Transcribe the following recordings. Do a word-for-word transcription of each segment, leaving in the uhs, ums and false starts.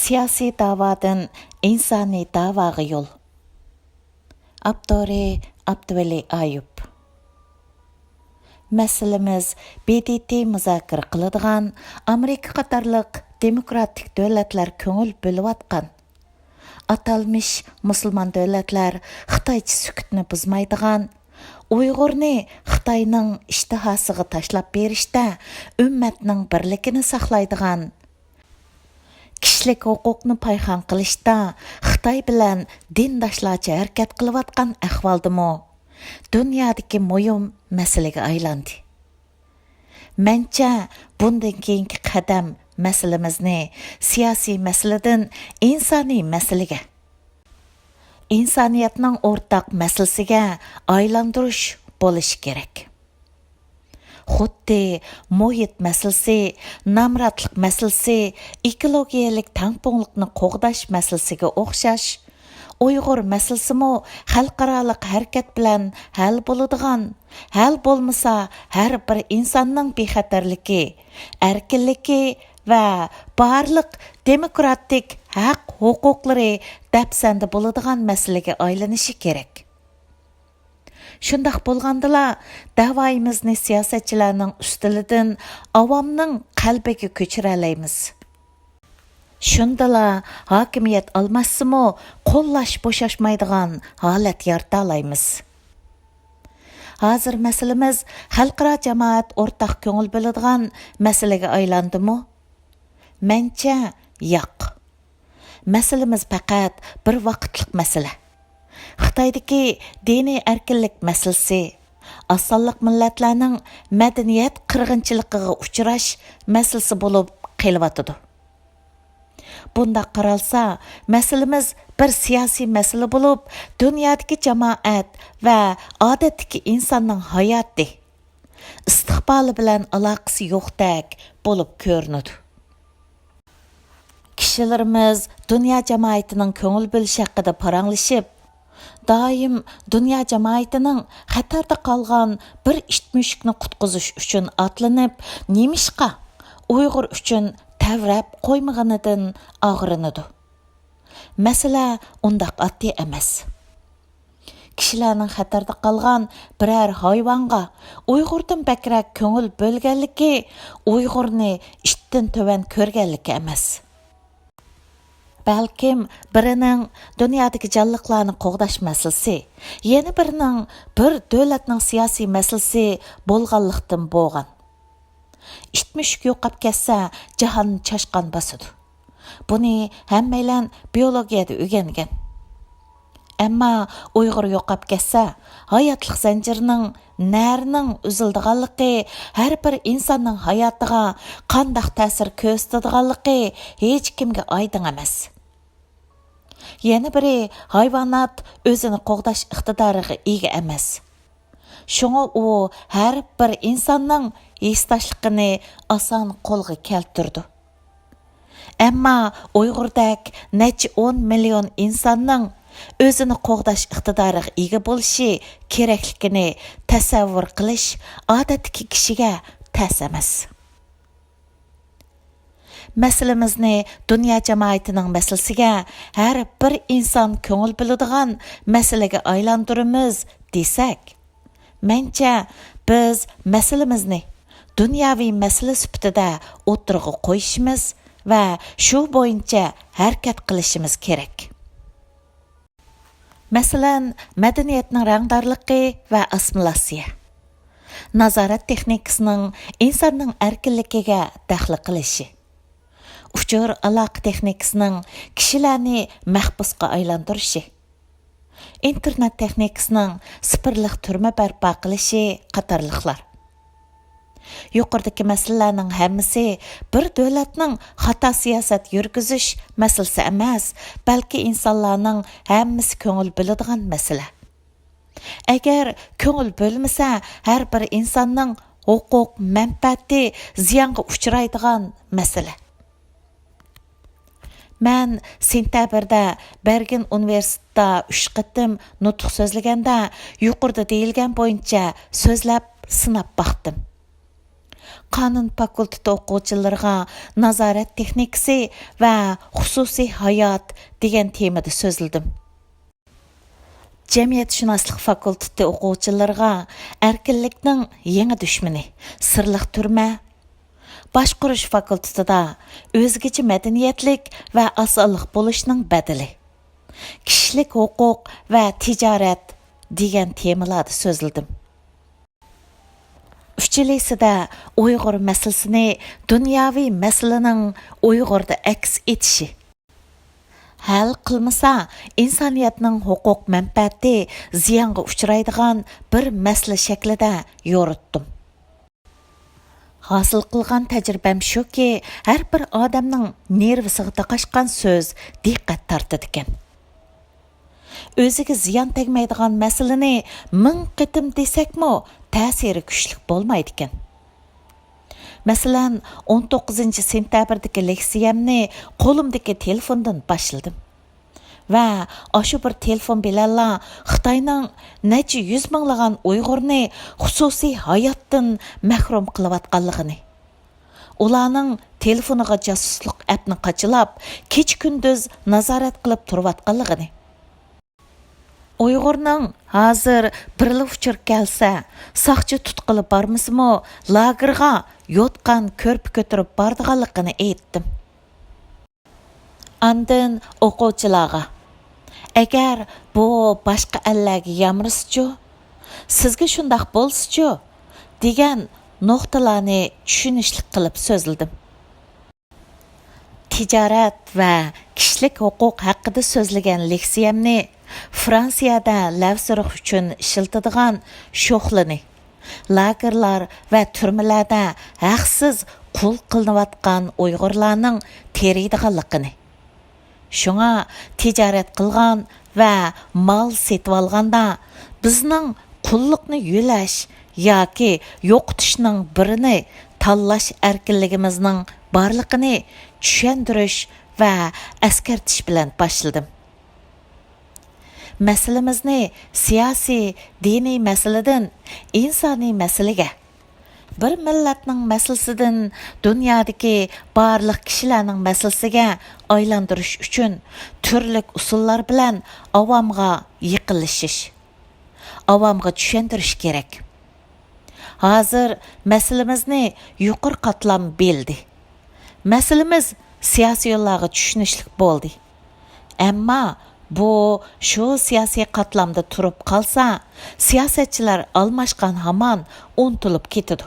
سىياسىي داۋادىن ئىنسانىي داۋاغا يول. ئاپتورى: ئابدۇۋەلى ئايۇپ. مەسىلىمىز ب د ت مۇزاكىرە قىلىدىغان ئامېرىكا قاتارلىق دېموكراتىك دۆلەتلەر كۆڭۈل بۆلۈۋاتقان، ئاتالمىش مۇسۇلمان دۆلەتلەر خىتايچە سۈكۈتنى بۇزمايدىغان، ئۇيغۇرنى خىتاينىڭ ئىشتىھاسىغا تاشلاپ بېرىشتە ئۈممەتنىڭ بىرلىكىنى ساقلايدىغان، كىشىلىك ھوقۇقنى پايخان قىلىشتا خىتاي بىلەن دىنداشلارچە ھەرىكەت قىلىۋاتقان ئەھۋالدىمۇ دۇنيادىكى مۇھىم مەسىلىگە ئايلاندى. مەنچە، بۇندىن كېيىنكى قەدەم مەسىلىمىزنى سىياسىي مەسىلىدىن ئىنسانىي مەسىلىگە، ئىنسانىيەتنىڭ ئورتاق مەسىلىسىگە ئايلاندۇرۇش بولۇشى كېرەك. خۇددى مۇھىت مەسىلىسى، نامراتلىق مەسىلىسى، ئېكولوگىيەلىك تەڭپۇڭلۇقنى قوغداش مەسىلىسىگە ئوخشاش، ئۇيغۇر مەسىلىسىمۇ خەلقئارالىق ھەرىكەت بىلەن ھەل بولىدىغان، ھەل بولمىسا، ھەر بىر ئىنساننىڭ بىخەتەرلىكى، ئەركىنلىكى ۋە بارلىق دېموكراتىك ھەق-ھوقۇقلىرى دەپسەندە بولىدىغان مەسىلىگە ئايلىنىشى كېرەك. شۇنداق بولغاندىلا، دەۋايىمىزنى سىياسەتچىلەرنىڭ ئۈستىلىدىن ئاۋامنىڭ قەلبىگە كۆچۈرەلەيمىز. شۇندىلا ھاكىمىيەت ئالماشسىمۇ، قوللاش بوشاشمايدىغان ھالەت يارىتالايمىز. ھازىر مەسىلىمىز خەلقئارا جامائەت ئورتاق كۆڭۈل بۆلىدىغان مەسىلىگە ئايلاندىمۇ؟ مەنچە، ياق. مەسىلىمىز پەقەت بىر ۋاقىتلىق مەسىلە. خىتايدىكى دىنىي ئەركىنلىك مەسىلىسى، ئاز سانلىق مىللەتلەرنىڭ مەدەنىيەت قىرغىنچىلىقىغا ئۇچراش مەسىلىسى بولۇپ قېلىۋاتىدۇ. بۇنداق قارالسا، مەسىلىمىز بىر سىياسىي مەسىلە بولۇپ، دۇنيادىكى جامائەت ۋە ئادەتتىكى ئىنساننىڭ ھاياتى، ئىستىقبالى بىلەن ئالاقىسى يوقتەك بولۇپ كۆرۈنىدۇ. كىشىلىرىمىز دۇنيا جامائىتىنىڭ كۆڭۈل بۆلۈشى ھەققىدە پاراڭلىشىپ، دائىم دۇنيا جامائىتىنىڭ خەتەردە قالغان بىر ئىت مۈشۈكنى قۇتقۇزۇش ئۈچۈن ئاتلىنىپ، نېمىشقا ئۇيغۇر ئۈچۈن تەۋرەپ قويمىغىنىدىن ئاغرىنىدۇ. مەسىلە ئۇنداق ئاددىي ئەمەس. كىشىلەرنىڭ خەتەردە قالغان بىرەر ھايۋانغا ئۇيغۇردىن بەكرەك كۆڭۈل بۆلگەنلىكى ئۇيغۇرنى ئىتتىن تۆۋەن كۆرگەنلىكى ئەمەس. بەلكىم بىرىنىڭ دۇنيادىكى جانلىقلارنى قوغداش مەسىلىسى، يەنە بىرىنىڭ بىر دۆلەتنىڭ سىياسىي مەسىلىسى بولغانلىقتىن بولغان. ئىت مۈشۈك يوقاپ كەتسە، جاھاننى چاشقان باسىدۇ. بۇنى ھەممەيلەن بىيولوگىيەدە ئۆگەنگەن. ئەمما ئۇيغۇر يوقاپ كەتسە، ھاياتلىق زەنجىرىنىڭ نەرىنىڭ ئۈزۈلىدىغانلىقى، ھەر بىر ئىنساننىڭ ھاياتىغا قانداق تەسىر كۆرسىتىدىغانلىقى ھېچكىمگە ئايدىڭ ئەمەس. يەنە بىرى، ھايۋانات ئۆزىنى قوغداش ئىقتىدارىغا ئىگە ئەمەس. شۇڭا ئۇ ھەر بىر ئىنساننىڭ ھېسداشلىقىنى ئاسان قولغا كەلتۈرىدۇ. ئەمما ئۇيغۇردەك نەچچە ئون مىليون ئىنساننىڭ ئۆزىنى قوغداش ئىقتىدارىغا ئىگە بولۇشى كېرەكلىكىنى تەسەۋۋۇر قىلىش ئادەتتىكى كىشىگە تەس ئەمەس. مەسىلىمىزنى دۇنيا جامائىتىنىڭ مەسىلىسىگە، ھەر بىر ئىنسان كۆڭۈل بۆلىدىغان مەسىلىگە ئايلاندۇرىمىز دېسەك، مەنچە، بىز مەسىلىمىزنى دۇنياۋى مەسىلە سۈپىتىدە ئوتتۇرىغا قويۇشىمىز ۋە شۇ بويىچە ھەرىكەت قىلىشىمىز كېرەك. مەسىلەن، مەدەنىيەتنىڭ رەڭدارلىقى ۋە ئاسسىمىلياتسىيە، نازارەت تېخنىكىسىنىڭ ئىنساننىڭ ئەركىنلىكىگە دەخلى قىلىشى، ئۇچۇر ئالاقە تېخنىكىسىنىڭ كىشىلەرنى مەھبۇسقا ئايلاندۇرۇشى، ئىنتېرنېت تېخنىكىسىنىڭ سىفىرلىق تۈرمە بەرپا قىلىشى قاتارلىقلار. يۇقىرىدىكى مەسىلىلەرنىڭ ھەممىسى بىر دۆلەتنىڭ خاتا سىياسەت يۈرگۈزۈش مەسىلىسى ئەمەس، بەلكى ئىنسانلارنىڭ ھەممىسى كۆڭۈل بۆلىدىغان مەسىلە. ئەگەر كۆڭۈل بۆلمىسە، ھەر بىر ئىنساننىڭ ھوقۇق مەنپەئەتى زىيانغا ئۇچرايدىغان مەسىلە. مەن سېنتەبىردە بەرگېن ئۇنىۋېرسىتېتىدا ئۈچ قېتىم نۇتۇق سۆزلىگەندە، يۇقىرىدا دېيىلگەن بويىچە سۆزلەپ سىناپ باقتىم. قانۇن فاكۇلتېتى ئوقۇغۇچىلىرىغا نازارەت تېخنىكىسى ۋە خۇسۇسىي ھايات دېگەن تېمىدا سۆزلىدىم. جەمئىيەتشۇناسلىق فاكۇلتېتى ئوقۇغۇچىلىرىغا ئەركىنلىكنىڭ يېڭى دۈشمىنى، سىرلىق تۈرمە، باشقۇرۇش فاكۇلتېتىدا ئۆزگىچە مەدەنىيەتلىك ۋە ئاسانلىق بولۇشنىڭ بەدىلى، كىشىلىك ھوقۇق ۋە تىجارەت دېگەن تېمىلاردا سۆزلىدىم. ئۈچىلىسىدە ئۇيغۇر مەسىلىسىنى دۇنياۋى مەسىلىنىڭ ئۇيغۇردا ئەكس ئېتىشى، ھەل قىلمىسا، ئىنسانىيەتنىڭ ھوقۇق مەنپەئەتى زىيانغا ئۇچرايدىغان بىر مەسىلە شەكلىدە يورۇتتۇم. ھاسىل قىلغان تەجرىبەم شۇكى، ھەر بىر ئادەمنىڭ نېرۋىسىغا تاقاشقان سۆز دىققەت تارتىدىكەن. ئۆزىگە زىيان تەگمەيدىغان مەسىلىنى مىڭ قېتىم دېسەكمۇ، تەسىرى كۈچلۈك بولمايدىكەن. مەسىلەن، ئون توققۇزىنچى سېنتەبىردىكى لېكسىيەمنى قولۇمدىكى تېلېفوندىن باشلىدىم. ۋە ئاشۇ بىر تېلېفون بىلەنلا خىتاينىڭ نەچچە يۈز مىڭلىغان ئۇيغۇرنى خۇسۇسىي ھاياتتىن مەھرۇم قىلىۋاتقانلىقىنى، ئۇلارنىڭ تېلېفونىغا جاسۇسلۇق ئەپنى قاچىلاپ، كېچە-كۈندۈز نازارەت قىلىپ تۇرۇۋاتقانلىقىنى، ئۇيغۇرنىڭ ھازىر بىرلا ئۇچۇر كەلسە، ساقچى تۇتقىلى بارمىسىمۇ، لاگېرغا يوتقان، كۆرپە كۆتۈرۈپ بارىدىغانلىقىنى ئېيتتىم. ئاندىن ئوقۇغۇچىلارغا، «ئەگەر بۇ باشقا ئەللەرگە يامرىسىچۇ؟ سىزگە شۇنداق بولسىچۇ؟» دېگەن نۇقتىلارنى چۈشىنىشلىك قىلىپ سۆزلىدىم. تىجارەت ۋە كىشىلىك ھوقۇق ھەققىدە سۆزلىگەن لېكسىيەمنى فرانسىيەدە لەۋ سۇرۇق ئۈچۈن ئىشلىتىدىغان شوخلىنى، لاگېرلار ۋە تۈرمىلەردە ھەقسىز قۇل قىلىنىۋاتقان ئۇيغۇرلارنىڭ تېرىيدىغانلىقىنى، شۇڭا تىجارەت قىلغان ۋە مال سېتىۋالغاندا بىزنىڭ قۇللۇقنى يۆلەش ياكى يوقىتىشنىڭ بىرىنى تاللاش ئەركىنلىكىمىزنىڭ بارلىقىنى چۈشەندۈرۈش ۋە ئەسكەرتىش بىلەن باشلىدىم. مەسىلىمىزنى سىياسىي، دىنىي مەسىلىدىن ئىنسانىي مەسىلىگە، بىر مىللەتنىڭ مەسىلىسىدىن دۇنيادىكى بارلىق كىشىلەرنىڭ مەسىلىسىگە ئايلاندۇرۇش ئۈچۈن تۈرلۈك ئۇسۇللار بىلەن ئاۋامغا يېقىنلىشىش، ئاۋامغا چۈشەندۈرۈش كېرەك. ھازىر مەسىلىمىزنى يۇقىرى قاتلام بىلدى. مەسىلىمىز سىياسىيونلارغا چۈشىنىشلىك بولدى. ئەمما بۇ شۇ سىياسىي قاتلامدا تۇرۇپ قالسا، سىياسەتچىلەر ئالماشقان ھامان ئۇنتۇلۇپ كېتىدۇ.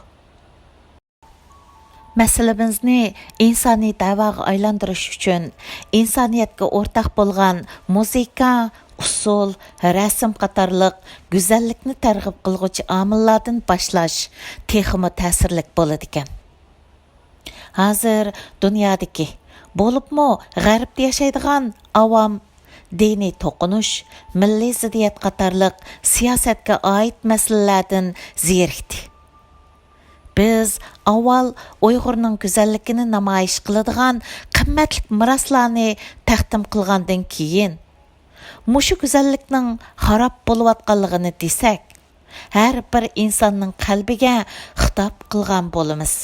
مەسىلىمىزنى ئىنسانىي دەۋاغا ئايلاندۇرۇش ئۈچۈن ئىنسانىيەتكە ئورتاق بولغان مۇزىكا، ئۇسسۇل، رەسىم قاتارلىق گۈزەللىكنى تەرغىب قىلغۇچى ئامىللاردىن باشلاش تېخىمۇ تەسىرلىك بولىدىكەن. ھازىر دۇنيادىكى، بولۇپمۇ غەربتە ياشايدىغان ئاۋام دىنىي توقۇنۇش، مىللىي زىددىيەت قاتارلىق سىياسەتكە ئائىت مەسىلىلەردىن زېرىكتى. بىز ئاۋۋال ئۇيغۇرنىڭ گۈزەللىكىنى نامايىش قىلىدىغان قىممەتلىك مىراسلارنى تەقدىم قىلغاندىن كېيىن، مۇشۇ گۈزەللىكنىڭ خاراب بولۇۋاتقانلىقىنى دېسەك، ھەر بىر ئىنساننىڭ قەلبىگە خىتاب قىلغان بولىمىز.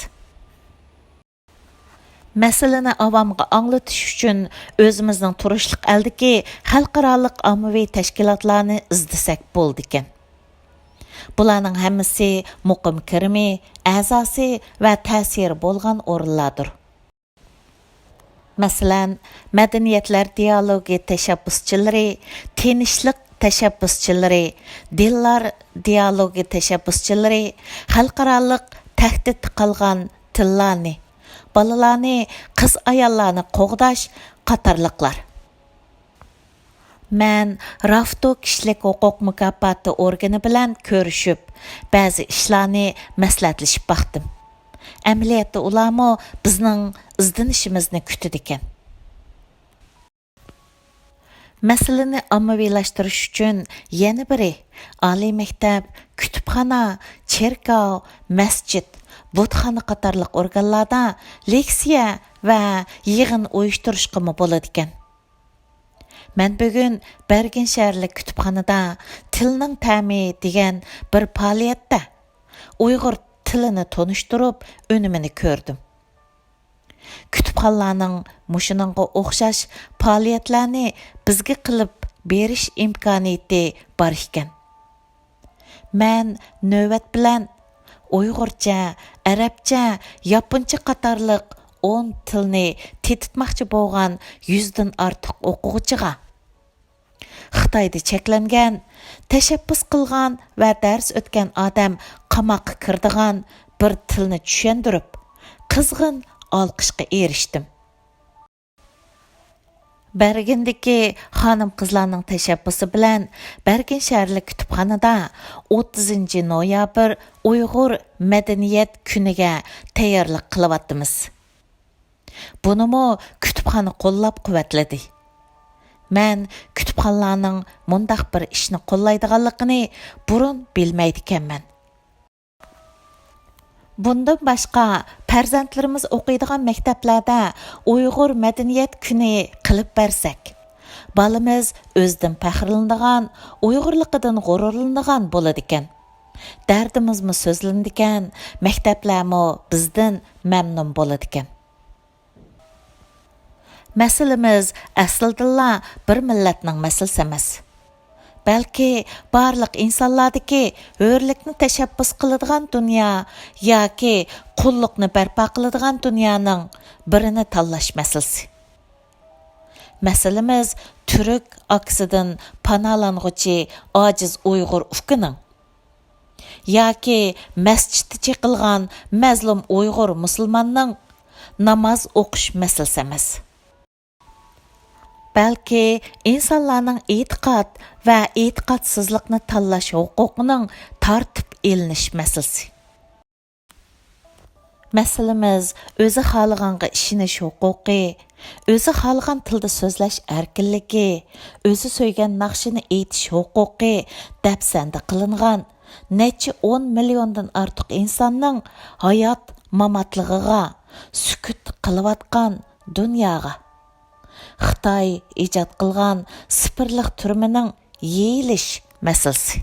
مەسىلىنى ئاۋامغا ئاڭلىتىش ئۈچۈن ئۆزىمىزنىڭ تۇرۇشلۇق ئەلدىكى خەلقئارالىق ئاممىۋى تەشكىلاتلارنى ئىزدىسەك بولىدىكەن. بۇلارنىڭ ھەممىسى مۇقىم كىرىمى، ئەزاسى ۋە تەسىرى بولغان ئورۇنلاردۇر. مەسىلەن، مەدەنىيەتلەر دىيالوگى تەشەببۇسچىلىرى، تىنچلىق تەشەببۇسچىلىرى، دىنلار دىيالوگى تەشەببۇسچىلىرى، خەلقئارالىق تەھدىتتە قالغان تىللارنى، بالىلارنى، قىز-ئاياللارنى قوغداش قاتارلىقلار. مەن رافتو كىشىلىك ھوقۇق مۇكاپاتى ئورگىنى بىلەن كۆرۈشۈپ، بەزى ئىشلارنى مەسلىھەتلىشىپ باقتىم. ئەمەلىيەتتە ئۇلارمۇ بىزنىڭ ئىزدىنىشىمىزنى كۈتىدىكەن. مەسىلىنى ئاممىۋىلاشتۇرۇش ئۈچۈن يەنە بىرى، ئالىي مەكتەپ، كۇتۇپخانا، چېركاۋ، مەسچىت، بۇتخانا قاتارلىق ئورگانلاردا لېكسىيە ۋە يىغىن ئۇيۇشتۇرۇشقىمۇ بولىدىكەن. مەن بۈگۈن بەرگىن شەھەرلىك كۇتۇپخانىدا تىلنىڭ تەمى دېگەن بىر پائالىيەتتە ئۇيغۇر تىلىنى تونۇشتۇرۇپ، ئۈنۈمىنى كۆردۈم. كۇتۇپخانىلارنىڭ مۇشۇنىڭغا ئوخشاش پائالىيەتلەرنى بىزگە قىلىپ بېرىش ئىمكانىيىتى بار ئىكەن. مەن نۆۋەت بىلەن ئۇيغۇرچە، ئەرەبچە، ياپونچە قاتارلىق ئون تىلنى تېتىتماقچى بولغان يۈزدىن ئارتۇق ئوقۇغۇچىغا، خىتايدا چەكلەنگەن، تەشەببۇس قىلغان ۋە دەرس ئۆتكەن ئادەم قاماققا كىرىدىغان بىر تىلنى چۈشەندۈرۈپ، قىزغىن ئالقىشقا ئېرىشتىم. بەرگىندىكى خانىم-قىزلارنىڭ تەشەببۇسى بىلەن بەرگىن شەھەرلىك كۇتۇپخانىدا ئوتتۇزىنچى نويابىر ئۇيغۇر مەدەنىيەت كۈنىگە تەييارلىق قىلىۋاتىمىز. بۇنىمۇ كۇتۇپخانا قوللاپ-قۇۋۋەتلىدى. مەن كۇتۇپخانىلارنىڭ مۇنداق بىر ئىشنى قوللايدىغانلىقىنى بۇرۇن بىلمەيدىكەنمەن. بۇندىن باشقا، پەرزەنتلىرىمىز ئوقۇيدىغان مەكتەپلەردە ئۇيغۇر مەدەنىيەت كۈنى قىلىپ بەرسەك، بالىمىز ئۆزىدىن پەخىرلىنىدىغان، ئۇيغۇرلۇقىدىن غۇرۇرلىنىدىغان بولىدىكەن. دەردىمىزمۇ سۆزلىنىدىكەن، مەكتەپلەرمۇ بىزدىن مەمنۇن بولىدىكەن. مەسىلىمىز ئەسلىدىنلا بىر مىللەتنىڭ مەسىلىسى ئەمەس. بەلكى بارلىق ئىنسانلاردىكى ھۆرلۈكنى تەشەببۇس قىلىدىغان دۇنيا ياكى قۇللۇقنى بەرپا قىلىدىغان دۇنيانىڭ بىرىنى تاللاش مەسىلىسى. مەسىلىمىز تۈرك ئاكىسىدىن پاناھلانغۇچى ئاجىز ئۇيغۇر ئۇكىنىڭ ياكى مەسچىتتە چېقىلغان مەزلۇم ئۇيغۇر مۇسۇلماننىڭ ناماز ئوقۇش مەسىلىسى ئەمەس. بەلكى ئىنسانلارنىڭ ئېتىقاد ۋە ئېتىقادسىزلىقنى تاللاش ھوقۇقىنىڭ تارتىپ ئېلىنىش مەسىلىسى. مەسىلىمىز ئۆزى خالىغانغا ئىشىنىش ھوقۇقى، ئۆزى خالىغان تىلدا سۆزلەش ئەركىنلىكى، ئۆزى سۆيگەن ناخشىنى ئېيتىش ھوقۇقى دەپسەندە قىلىنغان نەچچە ئون مىليوندىن ئارتۇق ئىنساننىڭ ھايات-ماماتلىقىغا، سۈكۈت قىلىۋاتقان دۇنياغا. خىتاي ئىجاد قىلغان سىفىرلىق تۈرمىنىڭ يېيىلىش مەسىلىسى.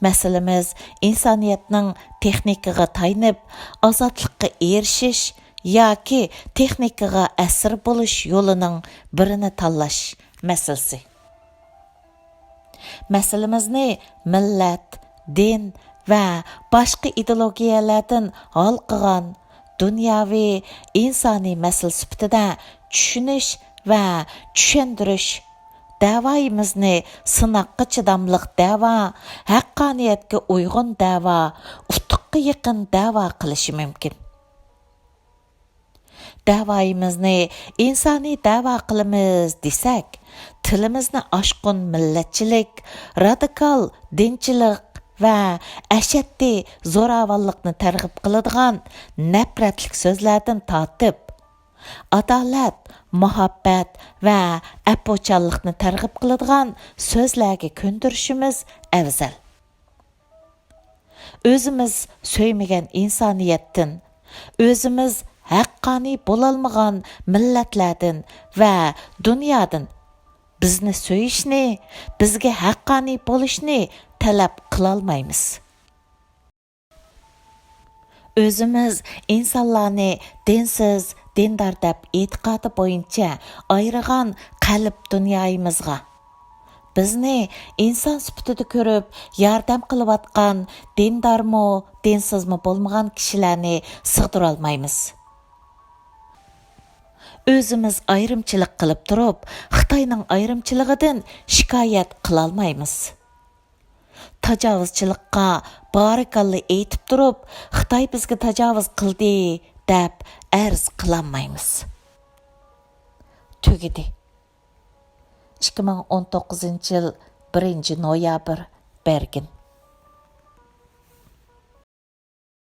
مەسىلىمىز ئىنسانىيەتنىڭ تېخنىكىغا تايىنىپ ئازادلىققا ئېرىشىش ياكى تېخنىكىغا ئەسىر بولۇش يولىنىڭ بىرىنى تاللاش مەسىلىسى. مەسىلىمىزنى مىللەت، دىن ۋە باشقا ئىدېئولوگىيەلەردىن ھالقىغان دۇنياۋى ئىنسانىي مەسىلە سۈپىتىدە چۈشىنىش ۋە چۈشەندۈرۈش، دەۋايىمىزنى سىناققا چىداملىق دەۋا، ھەققانىيەتكە ئۇيغۇن دەۋا، ئۇتۇققا يېقىن دەۋا قىلىشى مۇمكىن. دەۋايىمىزنى ئىنسانىي دەۋا قىلىمىز دېسەك، تىلىمىزنى ئاشقۇن مىللەتچىلىك، رادىكال دىنچىلىق ۋە ئەشەددىي زوراۋانلىقنى تەرغىب قىلىدىغان نەپرەتلىك سۆزلەردىن تارتىپ، ئادالەت، مۇھەببەت ۋە ئەپۇچانلىقنى تەرغىب قىلىدىغان سۆزلەرگە كۆندۈرۈشىمىز ئەۋزەل. ئۆزىمىز سۆيمىگەن ئىنسانىيەتتىن، ئۆزىمىز ھەققانىي بولالمىغان مىللەتلەردىن ۋە دۇنيادىن بىزنى سۆيۈشنى، بىزگە ھەققانىي بولۇشنى تەلەپ قىلالمايمىز. ئۆزىمىز ئىنسانلارنى دىنسىز، دىندار دەپ ئېتىقادى بويىچە ئايرىغان قەلب دۇنيايىمىزغا، بىزنى ئىنسان سۈپىتىدە كۆرۈپ ياردەم قىلىۋاتقان دىندارمۇ، دىنسىزمۇ بولمىغان كىشىلەرنى سىغدۇرالمايمىز. ئۆزىمىز ئايرىمچىلىق قىلىپ تۇرۇپ، خىتاينىڭ ئايرىمچىلىقىدىن شىكايەت قىلالمايمىز. تاجاۋۇزچىلىققا بارىكاللا ئېيتىپ تۇرۇپ، خىتاي بىزگە تاجاۋۇز قىلدى دەپ ئەرز قىلالمايمىز. تۈگىدى. ئىككى مىڭ ئون توققۇزىنچى يىل بىرىنچى نويابىر، بەرگىن.